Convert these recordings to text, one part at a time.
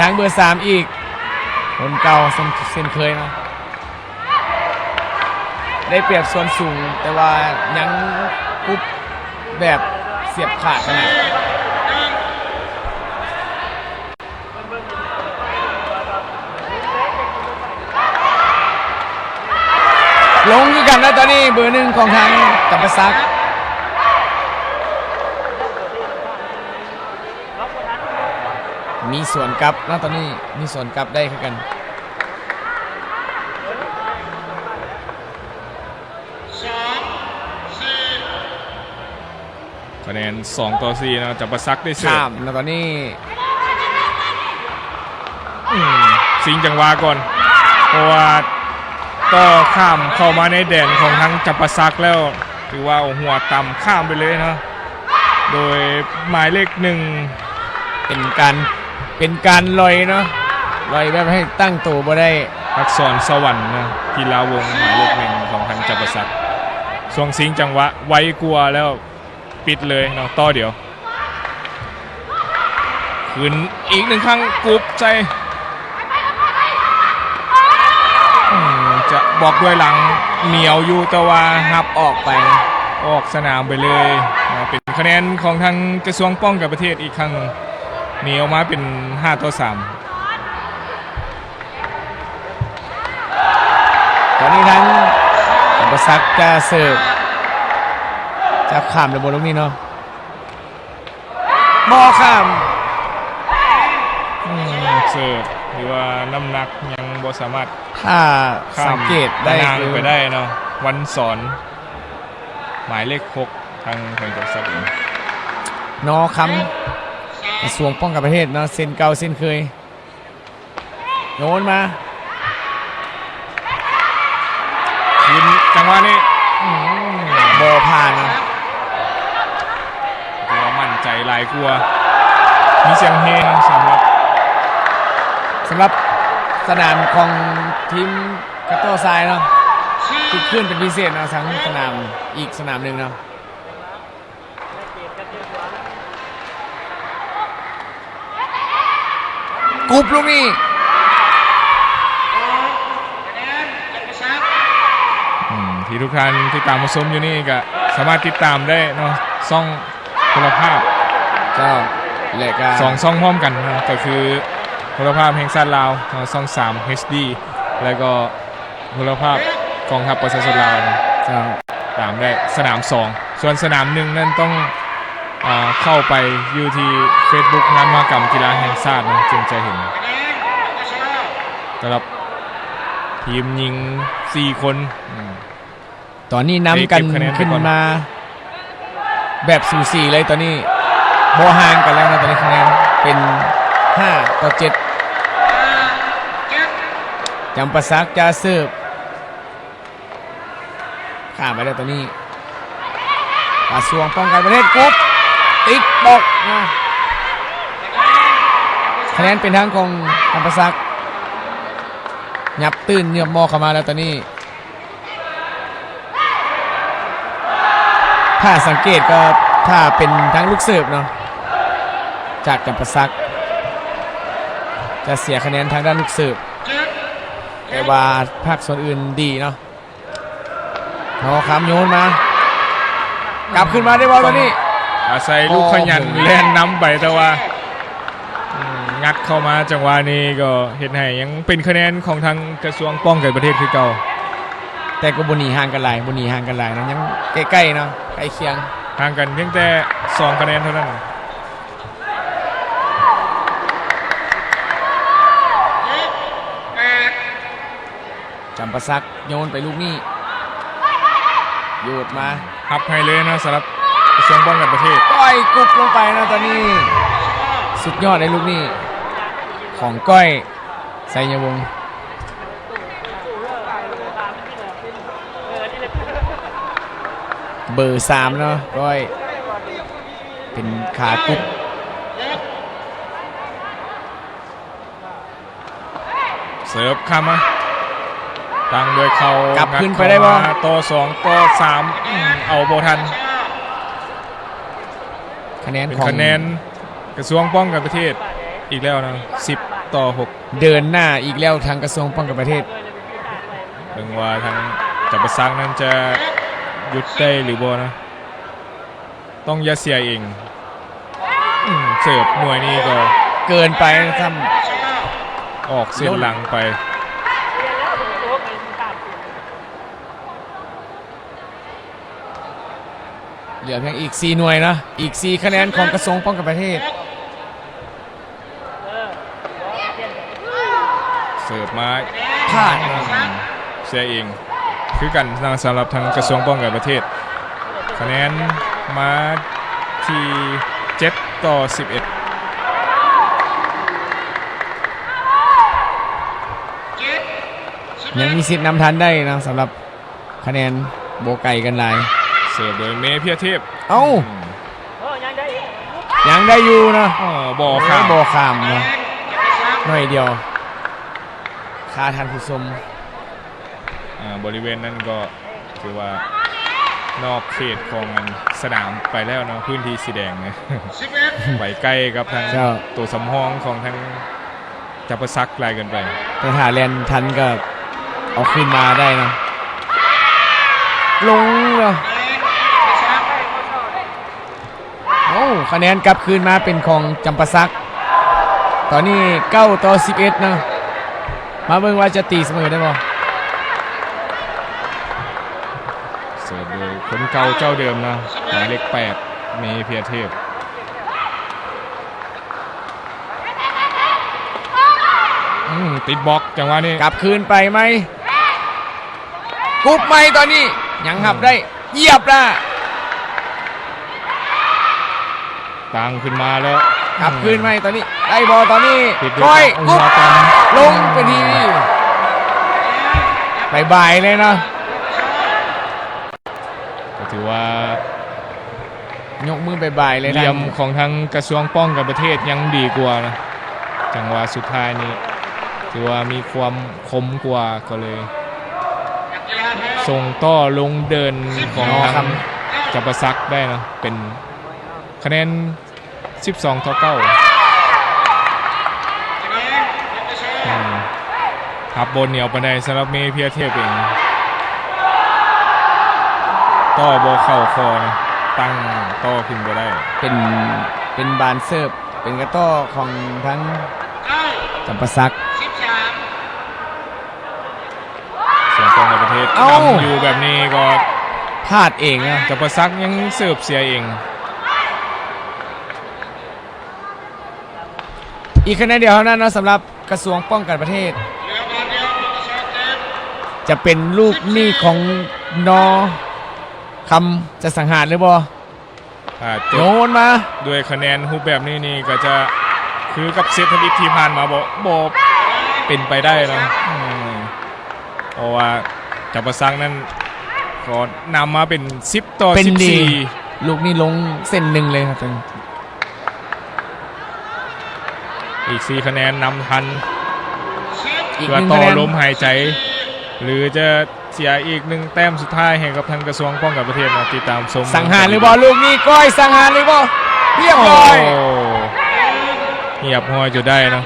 ຍັງເບີສາມອີກ ຄົນເກົ່າເຊັ່ນ ເຊັ່ນເຄີຍເນາະ ໄດ້ປຽບສ່ວນສູງ ແຕ່ວ່າຍັງກຸບແບບສຽບຂາດຂະໜາດ. ລົງຄືກັນນະຕອນນີ້ ເບີໜຶ່ງຂອງທາງຈຳປາສັກ ມີສວນກັບນະຕອນນີ້ ມີສວນກັບໄດ້ຄືກັນ. ຄະແນນສອງຕໍ່ສີ່ເນາະ ຈຳປາສັກໄດ້ເສີບ ຂ້າມແລ້ວຕອນນີ້ ອືມ ຊິງຈັງຫວະກ່ອນ ເພາະວ່າຕໍ່ຂ້າມເຂົ້າມາໃນແດນຂອງທາງຈຳປາສັກແລ້ວ ຖືວ່າເອົາຫົວຕຳຂ້າມໄປເລີຍເນາະ ໂດຍໝາຍເລກໜຶ່ງ ເປັນການ ເປັນການລອຍເນາະ ລອຍແບບໃຫ້ຕັ້ງໂຕບໍ່ໄດ້. ອັກສອນສະຫວັນນະ ພິລາວົງ ໝາຍເລກໜຶ່ງຂອງທາງຈຳປາສັກ ຊ່ວງຊິງຈັງຫວະໄວກວ່າແລ້ວ ປິດເລີຍເນາະ ຕໍ່ດຽວ ຂຶ້ນອີກໜຶ່ງຄັ້ງ ກຸບໃສ່ ອືມ ຈະບລັອກດ້ວຍຫຼັງ ໜຽວຢູ່ ແຕ່ວ່າຮັບອອກໄປ ອອກສະໜາມໄປເລີຍນະ ເປັນຄະແນນຂອງທາງກະຊວງປ້ອງກັນປະເທດອີກຄັ້ງໜຶ່ງ ໜີອອກມາເປັນຫ້າຕໍ່ສາມ. ຕອນນີ້ທາງຈຳປາສັກຈະເສີບ ຈະຂ້າມໄດ້ບໍ່ລູກນີ້ເນາະ ບໍ່ຂ້າມ ອືມ ເສີບ ຫຼືວ່ານ້ຳໜັກຍັງບໍ່ສາມາດ ຖ້າສັງເກດໄດ້ ຄື ໄປໄດ້ເນາະ ວັນສອນ ໝາຍເລກຫົກ ທາງ ທາງຈຳປາສັກເອງ ນໍຄຳ ກະຊວງປ້ອງກັນປະເທດເນາະ ເຊັ່ນເກົ່າເຊັ່ນເຄີຍ. ໂຍນມາ ຂຶ້ນ ຈັງຫວະນີ້ ອືມ ບໍ່ຜ່ານນະ ຖືວ່າໝັ້ນໃຈຫຼາຍກວ່າ ມີສຽງເຮສຳລັບ ສຳລັບສະໜາມຂອງທີມກະຕໍ່ຊາຍເນາະ ຄຶກຄື້ນເປັນພິເສດເນາະ ທັງສະໜາມ ອີກສະໜາມໜຶ່ງເນາະ. ກຸບລູກນີ້ ອືມ ທີ່ທຸກທ່ານຕິດຕາມຮັບຊົມຢູ່ນີ້ກະສາມາດຕິດຕາມໄດ້ເນາະ ຊ່ອງໂທລະພາບ ເຈົ້າ ແລະກະສອງຊ່ອງພ້ອມກັນເນາະ ກະຄືໂທລະພາບແຫ່ງຊາດລາວເນາະ ຊ່ອງສາມ ເອັດດີ ແລະກໍ ໂທລະພາບກອງທັບປະຊາຊົນລາວເນາະ ເຈົ້າ ຕາມໄດ້ສະໜາມສອງ ສ່ວນສະໜາມໜຶ່ງນັ້ນຕ້ອງ ອາ ເຂົ້າໄປຢູ່ທີ່ເຟສບຸກງານມະຫະກຳກິລາແຫ່ງຊາດເນາະ ຈຶ່ງຈະເຫັນ ສຳລັບທີມຍິງສີ່ຄົນ ອືມ ຕອນນີ້ນຳກັນຂຶ້ນມາແບບສູສີເລີຍ ຕອນນີ້ບໍ່ຫ່າງກັນແລ້ວເນາະ ຕອນນີ້ຄະແນນເປັນຫ້າຕໍ່ເຈັດ ຈຳປາສັກຈະເສີບ ຂ້າມໄປແລ້ວຕອນນີ້ ກະຊວງປ້ອງກັນປະເທດ ກຸບ ຕິດບລັອກມາ ຄະແນນເປັນທາງຂອງຈຳປາສັກ ຫຍັບຕື້ນເງືອບໝໍ້ເຂົ້າມາແລ້ວຕອນນີ້ ຖ້າສັງເກດກໍຖ້າເປັນທາງລູກເສີບເນາະ ຈາກຈຳປາສັກ ຈະເສຍຄະແນນທາງດ້ານລູກເສີບ ແຕ່ວ່າພາກສ່ວນອື່ນດີເນາະ ຮອຄຳໂຍນມາ ກັບຄືນມາໄດ້ບໍ່ຕອນນີ້ ອາໄສລູກຂະຫຍັນ ໂອ້ໂຫ ແລ່ນນຳໄປ ແຕ່ວ່າ ອືມ ງັດເຂົ້າມາຈັງຫວະນີ້ກໍເຮັດໃຫ້ຍັງເປັນຄະແນນຂອງທາງກະຊວງປ້ອງກັນປະເທດຄືເກົ່າ ແຕ່ກໍບໍ່ໜີຫ່າງກັນຫຼາຍ ບໍ່ໜີຫ່າງກັນຫຼາຍເນາະ ຍັງໃກ້ໆເນາະ ໃກ້ຄຽງ ຫ່າງກັນພຽງແຕ່ສອງຄະແນນເທົ່ານັ້ນ. ຈຳປາສັກໂຍນໄປລູກນີ້ ໂຍນມາ ຮັບໃຫ້ເລີຍເນາະ ສຳລັບກະຊວງປ້ອງກັນປະເທດ ປ່ອຍກຸບລົງໄປເນາະ ຕອນນີ້ ສຸດຍອດໃນລູກນີ້ ຂອງກ້ອຍ ໄຊຍະວົງ ເບີສາມເນາະ ກ້ອຍ ເປັນຂາກຸບ ເສີບຂ້າມມາ ຕັ້ງດ້ວຍເຂົ່າ ກັບຄືນໄປໄດ້ບໍ່? ຕໍ່ສອງຕໍ່ສາມ ອືມ ເອົາບໍ່ທັນ ຄະແນນ ເປັນຂອງ ຄະແນນກະຊວງປ້ອງກັນປະເທດອີກແລ້ວນະ ສິບ ຕໍ່ຫົກ ເດີນໜ້າອີກແລ້ວທາງກະຊວງປ້ອງກັນປະເທດ. ເບິ່ງວ່າທາງຈຳປາສັກນັ້ນຈະຢຸດໄດ້ຫຼືບໍ່ນະ. ຕ້ອງຢ່າເສຍເອງ. ອືມ ເສີບໜ່ວຍນີ້ກໍເກີນໄປຊ້ຳ ອອກເສັ້ນຫຼັງໄປ. ເຫຼືອພຽງອີກສີ່ໜ່ວຍນະ, ອີກສີ່ຄະແນນຂອງກະຊວງປ້ອງກັນປະເທດ. ເສີບມາ ພາດ ເສຍເອງຄືກັນນະ ສຳລັບທາງກະຊວງປ້ອງກັນປະເທດ. ຄະແນນມາທີ່ເຈັດຕໍ່ສິບເອັດ. ຍັງມີສິດນຳທັນໄດ້ນະ ສຳລັບ ຄະແນນບໍ່ໄກກັນຫຼາຍ. ເສີບໂດຍເມ ເພຍເທບ. ເອົ້າ ອືມ ຍັງໄດ້ຢູ່ນະ. ເອີ ບໍ່ຂ້າມ ບໍ່ຂ້າມນະ ໜ້ອຍດຽວ ຄາທ່ານຜູ້ຊົມ. ອ່າ ບໍລິເວນນັ້ນກໍຖືວ່ານອກເຂດຂອງອັນສະໜາມໄປແລ້ວເນາະ ພື້ນທີ່ສີແດງນະ ໄປໃກ້ກັບທາງ ເຈົ້າ ໂຕສຳຮອງຂອງທາງ ຈຳປາສັກຫຼາຍເກີນໄປ. ແຕ່ຖ້າແລ່ນທັນກໍເອົາຄືນມາໄດ້ເນາະ. ລົງເນາະ. ໂອ້ ຄະແນນກັບຄືນມາເປັນຂອງຈຳປາສັກ. ຕອນນີ້ເກົ້າຕໍ່ສິບເອັດເນາະ. ມາເບິ່ງວ່າຈະຕີສະເໝີໄດ້ບໍ່. ເສີບໂດຍຄົນເກົ່າເຈົ້າເດີມເນາະ ໝາຍເລກແປດ ເມ ເພຍເທບ. ອືມ ຕິດບລັອກ ຈັງຫວະນີ້ ກັບຄືນໄປໃໝ່ ກຸບໃໝ່ ຕອນນີ້ຍັງຮັບໄດ້ ອືມ ຢຽບລະ ຕັ້ງຂຶ້ນມາແລ້ວ ກັບຄືນໃໝ່ ອືມ ຕອນນີ້ ໄດ້ບໍ່ຕອນນີ້ ຄ່ອຍກຸບ ລົງເປັນທີ່ ບາຍບາຍເລີຍເນາະ. ກໍຖືວ່າຍົກມືບາຍບາຍເລີຍ ຫຼ່ຽມຂອງທາງກະຊວງປ້ອງກັນປະເທດຍັງດີກວ່ານະ. ຈັງຫວະສຸດທ້າຍນີ້ຖືວ່າມີຄວາມຄົມກວ່າ ກໍເລີຍສົ່ງຕໍ່ລົງເດີ່ນຂອງທາງຈຳປາສັກໄດ້ນະ ເປັນຄະແນນ ສິບສອງຕໍ່ເກົ້າ. ອືມ ຮັບບໍ່ໜຽວປານໃດສຳລັບເມ ເພຍເທບເອງ ຕໍ່ບໍ່ເຂົ້າຄໍນະ ຕັ້ງຕໍ່ຂຶ້ນບໍ່ໄດ້. ເປັນ ເປັນບານເສີບ ເປັນກະຕໍ່ຂອງທາງຈຳປາສັກ. ເສຍກອງໃນປະເທດ ເອົ້າ ນຳຢູ່ແບບນີ້ກໍພາດເອງນະ ຈຳປາສັກຍັງເສີບເສຍເອງ. ອີກຄະແນນດຽວເທົ່ານັ້ນເນາະ ສຳລັບກະຊວງປ້ອງກັນປະເທດ. ຈະເປັນລູກນີ້ຂອງ ນ ຄຳ ຈະສັງຫານຫຼືບໍ່? ອາດຈະໂຍນມາ ດ້ວຍຄະແນນຮູບແບບນີ້ນີ້ ກໍຈະຄືກັບເຊດທະວິດທີ່ຜ່ານມາ ບໍ່ ບໍ່ເປັນໄປໄດ້ເນາະ. ອືມ ເພາະວ່າຈຳປາສັກນັ້ນກໍນຳມາເປັນສິບຕໍ່ສິບສີ່. ເປັນດີ ລູກນີ້ລົງເສັ້ນໜຶ່ງເລີຍຄັບ. ອີກສີ່ຄະແນນນຳທັນ ອີກ ເພື່ອຕໍ່ ໜຶ່ງຄະແນນ ລົມຫາຍໃຈ ຫຼືຈະເສຍອີກໜຶ່ງແຕ້ມສຸດທ້າຍໃຫ້ກັບທາງກະຊວງປ້ອງກັນປະເທດເນາະ. ຕິດຕາມຊົມ ສັງຫານຫຼືບໍ່ລູກນີ້? ກ້ອຍ ສັງຫານຫຼືບໍ່? ຮຽບຮ້ອຍ ໂອ້ ຮຽບຮ້ອຍຈົນໄດ້ເນາະ.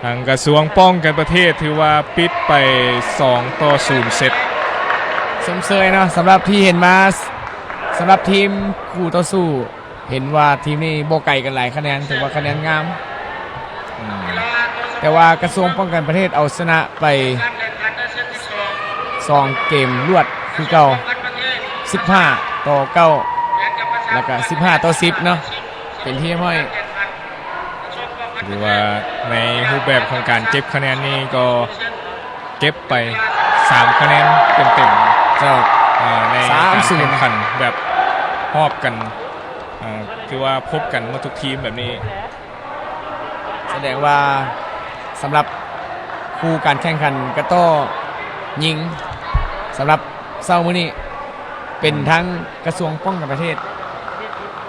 ທາງກະຊວງປ້ອງກັນປະເທດຖືວ່າປິດໄປສອງຕໍ່ສູນເຊັດ. ຊົມເຊີຍເນາະ ສຳລັບທີ່ເຫັນມາ ສຳລັບທີມຄູ່ຕໍ່ສູ້ ເຫັນວ່າທີມນີ້ບໍ່ໄກກັນຫຼາຍຄະແນນ ຖືວ່າຄະແນນງາມ. ອືມ ແຕ່ວ່າກະຊວງປ້ອງກັນປະເທດເອົາຊະນະໄປສອງເກມລວດຄືເກົ່າ ສິບຫ້າຕໍ່ເກົ້າ ແລ້ວກະສິບຫ້າຕໍ່ສິບເນາະ ເປັນທີ່ຮຽບຮ້ອຍ. ຖືວ່າໃນຮູບແບບຂອງການເກັບຄະແນນນີ້ກໍເກັບໄປສາມຄະແນນເຕັມໆ ເຈົ້າ ໃນການແຂ່ງຂັນແບບຮອບກັນ ຖືວ່າພົບກັນໝົດທຸກທີມແບບນີ້. ສະແດງວ່າສຳລັບຄູ່ການແຂ່ງຂັນກະຕໍ່ຍິງ ສຳລັບເຊົ້າມື້ນີ້ ເປັນ ອືມ ທາງກະຊວງປ້ອງກັນປະເທດ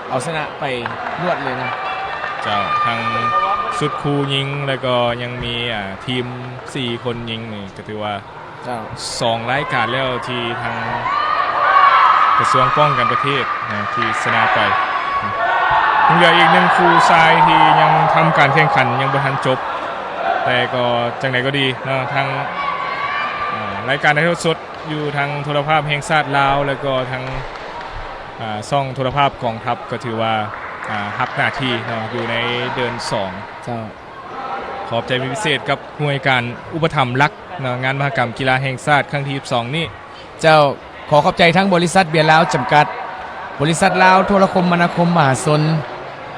ເອົາຊະນະໄປລວດເລີຍນະ. ເຈົ້າ ທັງຊຸດຄູ່ຍິງ ແລ້ວກໍຍັງມີ ອ່າ ທີມສີ່ຄົນຍິງນີ້ ກໍຖືວ່າ ເຈົ້າ ສອງລາຍການແລ້ວທີ່ທາງກະຊວງປ້ອງກັນປະເທດນະ ທີ່ຊະນະໄປ. ຍັງເຫຼືອອີກໜຶ່ງຄູ່ຊາຍທີ່ຍັງທຳການແຂ່ງຂັນຍັງບໍ່ທັນຈົບ. ແຕ່ກໍຈັ່ງໃດກໍດີເນາະ ທາງ ເອີ ລາຍການຖ່າຍທອດສົດຢູ່ທາງໂທລະພາບແຫ່ງຊາດລາວ ແລ້ວກໍທາງ ເອີ ຊ່ອງໂທລະພາບກອງທັບ ກໍຖືວ່າ ເອີ ຮັບໜ້າທີ່ເນາະ ຢູ່ໃນເດີ່ນສອງ. ເຈົ້າ. ຂອບໃຈເປັນພິເສດກັບຜູ້ໃຫ້ການອຸປະຖຳຫຼັກເນາະ ງານມະຫະກຳກິລາແຫ່ງຊາດຄັ້ງທີສິບສອງນີ້. ເຈົ້າ. ຂໍຂອບໃຈທັງບໍລິສັດເບຍລາວຈຳກັດ, ບໍລິສັດລາວໂທລະຄົມມະນາຄົມມະຫາຊົນ,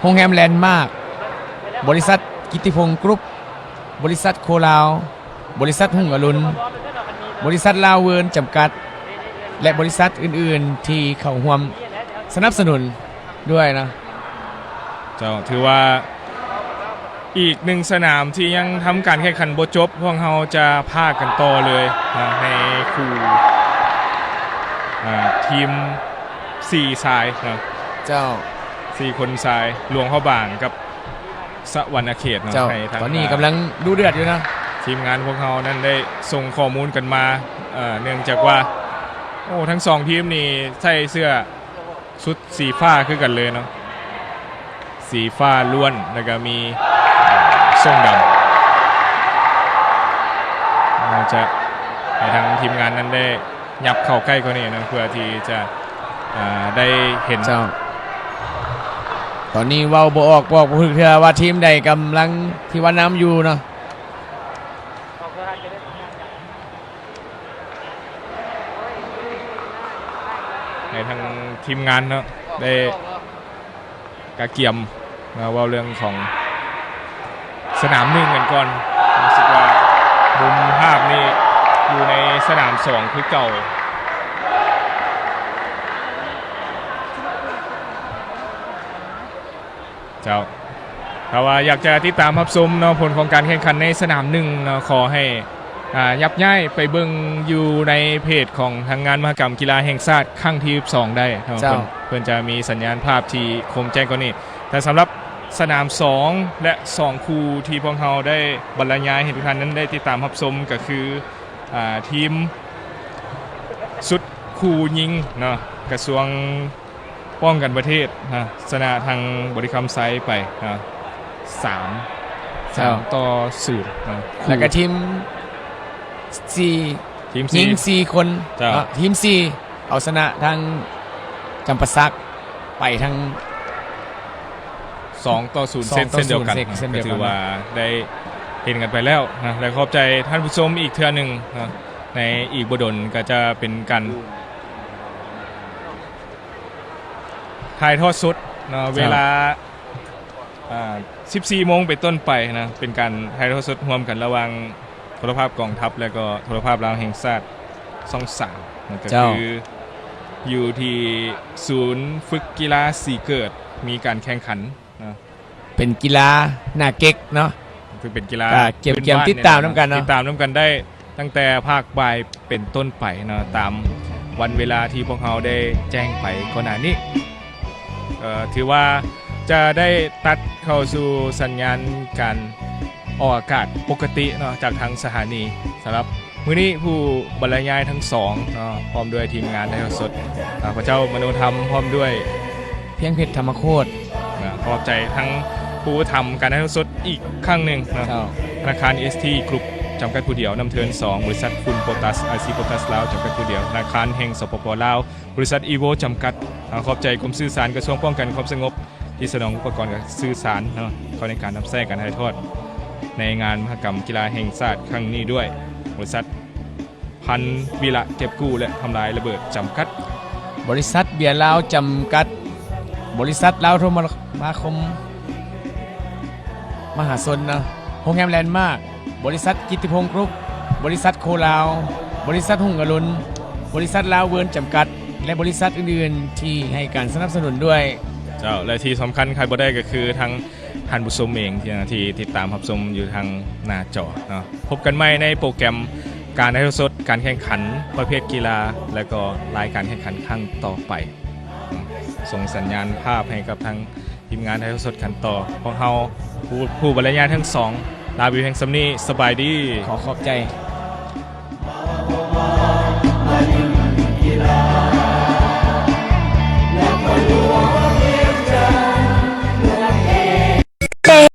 ໂຮງແຮມແລນມາກ, ບໍລິສັດກິດຕິພົງກຣຸບ, ບໍລິສັດໂຄລາວ, ບໍລິສັດຮຸ່ງອະລຸນ, ບໍລິສັດລາວເວີນຈຳກັດ ແລະ ບໍລິສັດອື່ນໆທີ່ເຂົ້າຮ່ວມສະໜັບສະໜູນດ້ວຍນະ. ເຈົ້າ. ຖືວ່າ ອີກໜຶ່ງສະໜາມທີ່ຍັງທຳການແຂ່ງຂັນບໍ່ຈົບ, ພວກເຮົາຈະພາກັນຕໍ່ເລີຍນະ ໃນຄູ່ ອ່າ ທີມສີ່ຊາຍເນາະ. ເຈົ້າ. ສີ່ຄົນຊາຍ ຫຼວງພະບາງກັບສະຫວັນນະເຂດເນາະ. ເຈົ້າ. ໃຫ້ທາງ ຕອນນີ້ກຳລັງດຸເດືອດຢູ່ນະ ທີມງານພວກເຮົານັ້ນໄດ້ສົ່ງຂໍ້ມູນກັນມາ ເອີ ເນື່ອງຈາກວ່າ ໂອ້ ທັງສອງທີມນີ້ໃສ່ເສື້ອ ຊຸດສີຟ້າຄືກັນເລີຍເນາະ ສີຟ້າລ້ວນ ແລ້ວກໍມີ ເອີ ສົ້ງດຳ. ເຮົາຈະໃຫ້ທາງທີມງານນັ້ນໄດ້ຫຍັບເຂົ້າໃກ້ກວ່ານີ້ເນາະ ເພື່ອທີ່ຈະ ເອີ ໄດ້ເຫັນ. ເຈົ້າ. ຕອນນີ້ເວົ້າບໍ່ອອກ ບອກບໍ່ຖືກເທື່ອວ່າທີມໃດກຳລັງທີ່ວ່ານຳຢູ່ເນາະ. ໃຫ້ທາງທີມງານເນາະ ໄດ້ກະກຽມມາເວົ້າເລື່ອງຂອງສະໜາມໜຶ່ງກັນກ່ອນ. ຮູ້ສຶກວ່າມຸມພາບນີ້ຢູ່ໃນສະໜາມສອງຄືເກົ່າ. ເຈົ້າ. ຖ້າວ່າຢາກຈະຕິດຕາມຮັບຊົມເນາະ ຜົນຂອງການແຂ່ງຂັນໃນສະໜາມໜຶ່ງເນາະ ຂໍໃຫ້ ອ່າ ຍັບຍ້າຍໄປເບິ່ງຢູ່ໃນເພຈຂອງທາງງານມະຫະກຳກິລາແຫ່ງຊາດຄັ້ງທີສິບສອງໄດ້ເນາະ. ເຈົ້າ. ເພິ່ນ ເພິ່ນຈະມີສັນຍານພາບທີ່ຄົມແຈ້ງກວ່ານີ້. ແຕ່ສຳລັບສະໜາມສອງ ແລະ ສອງຄູ່ທີ່ພວກເຮົາໄດ້ບັນລະຍາຍໃຫ້ທຸກທ່ານນັ້ນໄດ້ຕິດຕາມຮັບຊົມ ກໍຄື ອ່າ ທີມຊຸດຄູ່ຍິງເນາະ ກະຊວງ ປ້ອງກັນປະເທດນະ ຊະນະທາງບໍລິຄຳໄຊໄປນະ ສາມ ເຈົ້າ ສາມຕໍ່ສູນນະ. ແລ້ວກໍທີມສີ່ ທີມສີ່ ຍິງສີ່ຄົນ ເຈົ້າ ເນາະ ທີມສີ່ເອົາຊະນະທາງຈຳປາສັກໄປທາງ ສອງຕໍ່ສູນ ສອງຕໍ່ສູນ ເຊັ່ນ ເຊັ່ນດຽວກັນ ເຊັ່ນ ເຊັ່ນດຽວກັນ ກໍຖືວ່າໄດ້ເຫັນກັນໄປແລ້ວນະ ແລະ ຂອບໃຈທ່ານຜູ້ຊົມອີກເທື່ອໜຶ່ງນະ. ໃນອີກບໍ່ດົນກໍຈະເປັນການ ຖ່າຍທອດສົດເນາະ ເຈົ້າ ເວລາ ອ່າ ສິບສີ່ໂມງເປັນຕົ້ນໄປນະ ເປັນການຖ່າຍທອດສົດຮ່ວມກັນລະຫວ່າງໂທລະພາບກອງທັບ ແລະ ກໍໂທລະພາບລາວແຫ່ງຊາດຊ່ອງສາມນະ ກໍ ເຈົ້າ ຄືຢູ່ທີ່ສູນຝຶກກິລາສີເກີດ ມີການແຂ່ງຂັນນະ ເປັນກິລາໜ້າເກັກເນາະ ຄືເປັນກິລາ ກໍກຽມ ກຽມຕິດຕາມນຳກັນເນາະ ຕິດຕາມນຳກັນໄດ້ ຕັ້ງແຕ່ພາກບ່າຍເປັນຕົ້ນໄປເນາະ ຕາມວັນເວລາທີ່ພວກເຮົາໄດ້ແຈ້ງໄປກ່ອນໜ້ານີ້. ເອີ ຖືວ່າຈະໄດ້ຕັດເຂົ້າສູ່ສັນຍານການອອກອາກາດປົກກະຕິເນາະ ຈາກທາງສະຖານີ. ສຳລັບມື້ນີ້ຜູ້ບັນລະຍາຍທັງສອງເນາະ ພ້ອມດ້ວຍທີມງານຖ່າຍທອດສົດ ຂ້າພະເຈົ້າ ມະໂນທຳ ພ້ອມດ້ວຍ ພຽງເພັດ ທຳມະໂຄດ ນະ ຂອບໃຈທັງຜູ້ທຳການຖ່າຍທອດສົດອີກຄັ້ງໜຶ່ງເນາະ ເຈົ້າ ທະນາຄານ ເອສທີ ກຣຸບ ຈຳກັດຜູ້ດຽວ, ນ້ຳເທີນສອງ ບໍລິສັດຝຸ່ນໂປຕັສ ໄອຊີ ໂປຕັສລາວ ຈຳກັດຜູ້ດຽວ, ທະນາຄານແຫ່ງ ສປປ ລາວ, ບໍລິສັດ ອີໂວ ຈຳກັດ. ເຮົາຂອບໃຈກົມສື່ສານ ກະຊວງປ້ອງກັນຄວາມສະຫງົບ ທີ່ສະໜອງອຸປະກອນການສື່ສານເນາະ ເຂົ້າໃນການນຳໃຊ້ການຖ່າຍທອດໃນງານມະຫະກຳກິລາແຫ່ງຊາດຄັ້ງນີ້ດ້ວຍ, ບໍລິສັດ ພັນວິລະເກັບກູ້ ແລະ ທຳລາຍລະເບີດ ຈຳກັດ, ບໍລິສັດເບຍລາວ ຈຳກັດ, ບໍລິສັດລາວໂທລະມະນາຄົມມະຫາຊົນເນາະ, ໂຮງແຮມແລນມາກ, ບໍລິສັດກິດຕິພົງກຣຸບ, ບໍລິສັດໂຄລາວ, ບໍລິສັດຮຸ່ງອະລຸນ, ບໍລິສັດລາວເວີນ ຈຳກັດ ແລະ ບໍລິສັດອື່ນໆທີ່ໃຫ້ການສະໜັບສະໜູນດ້ວຍ. ເຈົ້າ ແລະ ທີ່ສຳຄັນຂາດບໍ່ໄດ້ກໍຄືທາງ ທ່ານຜູ້ຊົມເອງທີ່ ທີ່ຕິດຕາມຮັບຊົມຢູ່ທາງໜ້າຈໍເນາະ. ພົບກັນໃໝ່ໃນໂປຣແກຣມການຖ່າຍທອດສົດການແຂ່ງຂັນປະເພດກິລາ ແລະ ກໍລາຍການແຂ່ງຂັນຄັ້ງຕໍ່ໄປ. ສົ່ງສັນຍານພາບໃຫ້ກັບທາງທີມງານຖ່າຍທອດສົດກັນຕໍ່. ພວກເຮົາ ຜູ້ ຜູ້ບັນລະຍາຍທັງສອງ ລາໄປພຽງສ່ຳນີ້. ສະບາຍດີ. ຂໍຂອບໃຈ.